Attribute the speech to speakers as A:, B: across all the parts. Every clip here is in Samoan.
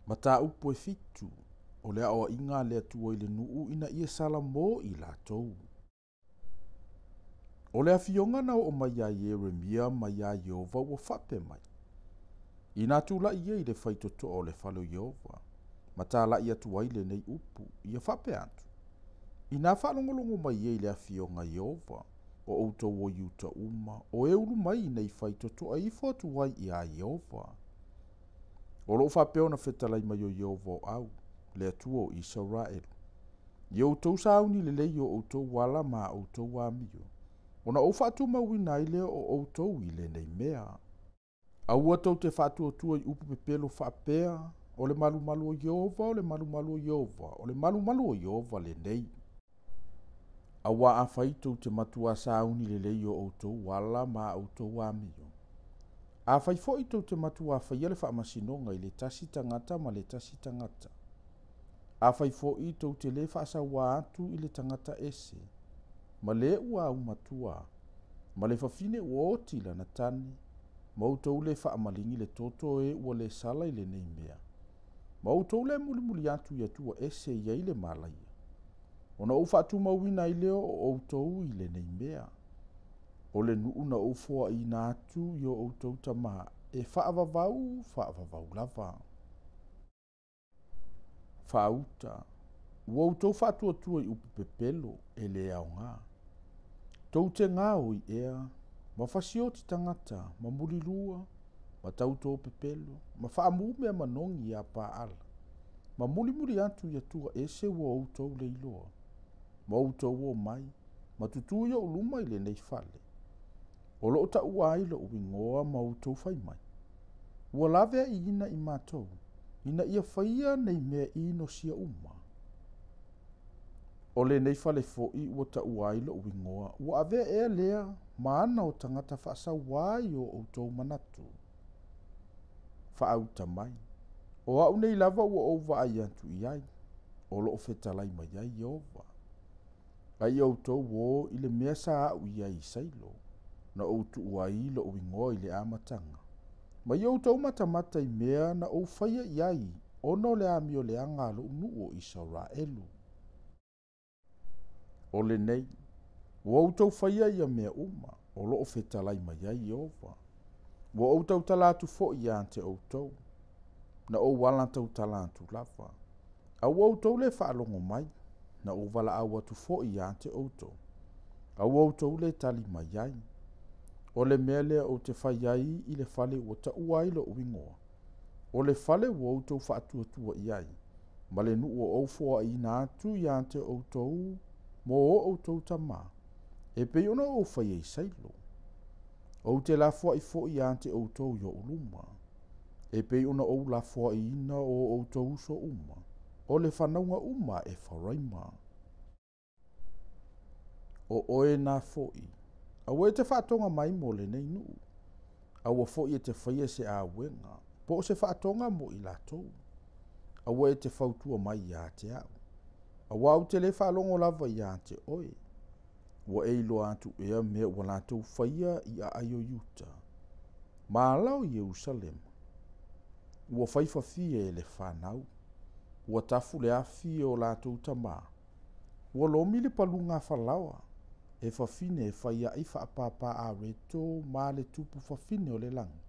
A: Mataupu e fitu, o le aoaiga a le Atua i le nuu ina ia salamo i latou. O le afioga na oo mai ia Ieremia maiā Ieova ua faapea mai, Inā tulai ia i le faitotoa o le fale o Ieova, ma talai atu ai lenei upu, ia faapea atu, Inā faalogologo mai ia i le afioga a Ieova, o ʻoutou o Iuta uma, o e ulu mai i nei faitotoa e ifo atu ai iā Ieova. O lo o faapea ona fetalai mai o Ieova o au, le Atua o Isaraelu, ia outou sauni lelei i o outou ala ma a outou amio, ona ou faatumauina ai lea o outou i lenei mea. Aua tou te faatuatua i upu pepelo faapea, O le malumalu o Ieova, o le malumalu o Ieova, o le malumalu o Ieova lenei. Auā afai tou te matuā sauni lelei i o outou ala ma a outou amio, afai foi tou te matuā faia le faamasinoga i le tasi tagata ma le tasi tagata, afai foi tou te lē faasauā atu i le tagata ese, ma le ua aumatua, ma le fafine ua oti lana tane, ma outou lē faamaligi le toto o e ua le sala i lenei mea, ma outou lē mulimuli atu i atua ese e i ai le malaia, ona ou faatumauina ai lea o outou i lenei mea, o le nuu na ou foaina atu i o outou tamā e faavavau faavavau lava. Faauta, ua outou faatuatua i upu pepelo e le aoga. Tou te gaoi ea, ma fasioti tagata, ma mulilua, ma tautō pepelo, ma faamu mea manogi iā Paala, ma mulimuli atu i atua ese ua outou le iloa, ma outou omai, ma tutū i oʻu luma i lenei fale, o lo o taua ai loʻu igoa ma outou fai mai, Ua laveaiina i matou, ina ia faia nei mea inosia uma. O lenei fale foi ua taua ai loʻu igoa, ua avea ea lea ma ana o tagata faasauā i o outou manatu? Faauta mai, o au nei lava ua ou vaai atu i ai, o lo o fetalai mai ai Ieova. A ia outou o i le mea sa aʻu i ai i Sailo, na ou tuu ai loʻu igoa i le amataga, ma ia outou matamata i mea na ou faia i ai ona o le amio leaga a loʻu nuu o Isaraelu. O lenei, ua outou faia ia mea uma, o lo o fetalai mai ai Ieova. Ua ou tautala atu foi ia te outou, na ou ala tautala atu lava. A ua outou le faalogo mai, na ou valaau atu foi ia te outou, a ua outou le tali mai ai. O le mea lea ou te fai ai i le fale ua taua ai loʻu igoa, o le fale ua outou faatuatua i ai, ma le nuu ua ou foaina atu ia te outou mo o outou tamā, e pei ona ou faia i Sailo. Ou te lafoai foi ia te outou i oʻu luma, e pei ona ou lafoaiina o outou uso uma, o le fanauga uma a Efaraima. O oe na foi, aua e te faatoga mai mo lenei nuu, aua foi e te faia se auega, po o se faatoga mo i latou. Aua e te fautua mai ia te au, auā ou te lē faalogo lava ia te oe. Ua e iloa atu ea mea ua latou faia i aai o Iuta, ma ala o Ierusalema? Ua fai fafie e le fanau, ua tafu le afi e o latou tamā, ua lomi le paluga falaoa, e fafine e fai aʻi faapāpā areto ma le tupu fafine o le lagi.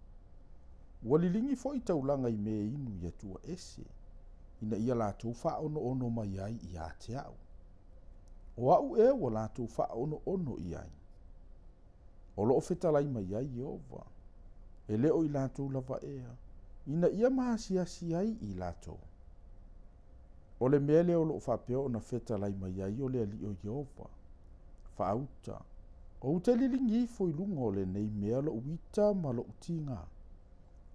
A: Ua liligi foi taulaga i me inu i atua ese, ina ia latou faaonoono mai ai ia te au. O aʻu ea ua latou faaonoono i ai? O lo o fetalai mai ai Ieova, e le o i latou lava ea, ina ia maasiasi ai i latou. O le mea lea o lo o faapea ona fetalai mai ai o le Alii o Ieova, faauta, Ou te liligi ifo i luga o lenei mea loʻu ita ma loʻu tigā,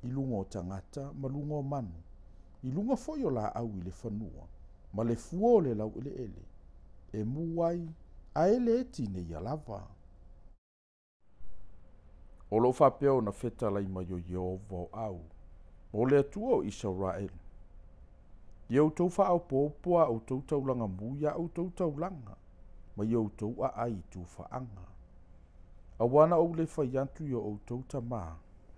A: i luga o tagata ma luga o manu, i luga foi o laau i le fanua, ma le fua o le laueleele, e mū ai, a e le tineia lava. O lo o faapea ona fetalai mai o Ieova o au, o le Atua o Isaraelu, Ia outou faaopoopo a outou taulaga mū iā outou taulaga, ma i outou aai i tufaaga. Auā na ou le fai atu i o outou tamā,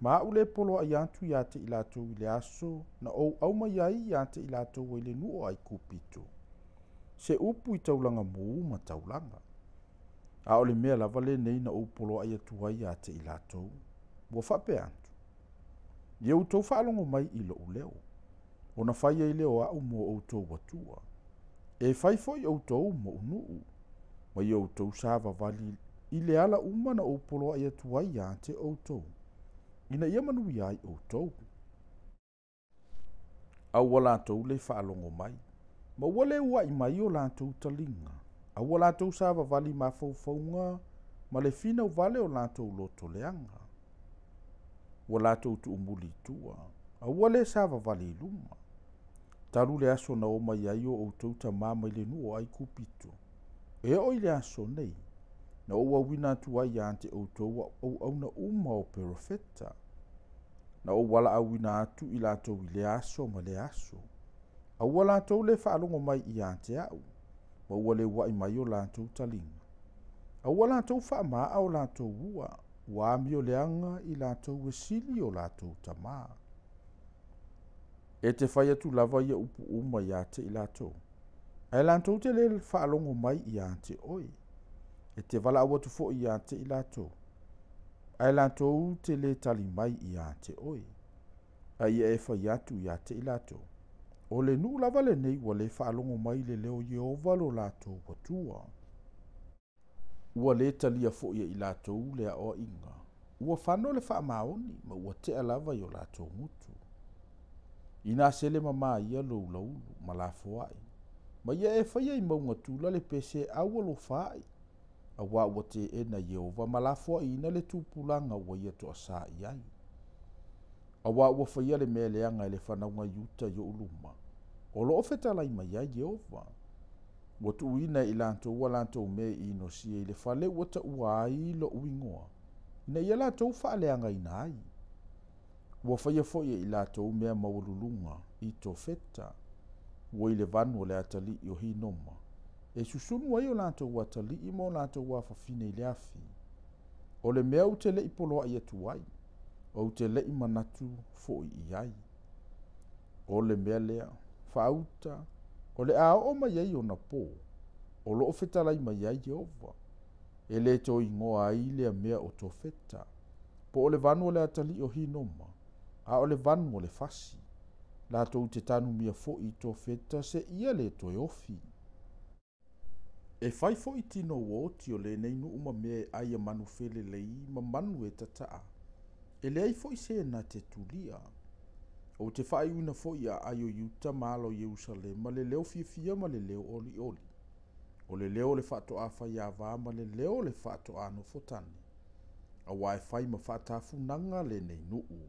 A: ma aʻu lē poloaʻi atu iā te i latou i le aso na ou aumai ai iā te i latou ai le nuu o ʻAigupito, se upu i taulaga mū ma taulaga. A o le mea lava lenei na ou poloaʻi atu ai iā te i latou, ua faapea atu, Ia outou faalogo mai i loʻu leo, ona fai ai lea o aʻu mo outou Atua. E fai foi outou moʻu nuu, ma ia outou savavali i le ala uma na ou poloaʻi atu ai iā te outou, ina ia manuia ai outou. A ua latou lē faalogo mai, ma ua le uaʻi mai o latou taliga, a ua latou savavali i mafaufauga ma le finau vale o latou loto leaga. Ua latou tuumuli i tua, a ua le savavali i luma. Talu le aso na omai ai o outou tamā mai le nuu o ʻAigupito, e oo i le aso nei, na ou auina atu ai ia te outou aʻu auauna uma o perofeta. Na ou valaauina atu i latou i lea aso ma lea aso. A ua latou lē faalogo mai ia te aʻu, ma ua le uaʻi mai o latou taliga. A ua latou faamaʻa o latou ua, ua amio leaga i latou e sili o latou tamā. E te fai atu lava ia upu uma iā te i latou, ae latou te lē faalogo mai iā te oe. E te valaau atu foi iā te i latou, ae latou te lē tali mai iā te oe. A ia e fai atu iā te i latou, O le nuu lava lenei ua lē faalogo mai i le leo o Ieova lo latou Atua. Ua lē talia foi e i latou le aoaiga, ua fano le faamaoni ma ua tea lava i o latou gutu. Inā sele mamā ia lou laulu ma lafoai, ma ia e faia i mauga tula le pese e ʻaualofaaʻi, auā ua teena e Ieova ma lafoaʻiina le tupulaga ua ia toasā i ai. Auā ua faia le mea leaga e le fanauga Iuta i oʻu luma, o loo fetalai mai ai Ieova. Ua tuuina e i latou a latou mea i inosia i le fale ua taua ai loʻu igoa, ina ia latou faaleagaina ai. Ua faia foi e i latou mea maualuluga i Tofeta, ua i le vanu o le atalii o Hinoma, e susunu ai o latou atalii ma o latou afafine i le afi. O le mea ou te leʻi poloaʻi atu ai, ou te leʻi manatu foi i ai. O le mea lea, faauta, o le a oo mai ai ona pō, o loo fetalai mai ai Ieova, e lē toe igoa ai lea mea o Tofeta, po o le vanu o le atalii o Hinoma, a o le vanu o le fasi. Latou te tanumia foi i Tofeta seia le toe ofi. E fai foi tino uaoti o lenei nuu ma mea e ai a manu felelei ma manu e tataa, e leai foi se na te tulia. Ou te faaiuina foi i aai o Iuta ma alo o Ierusalema le leo fiafia ma le leo olioli, o le leo o le faatoā faiāvā ma le leo o le faatoā nofotane, auā e fai ma faatafunaga lenei nuu.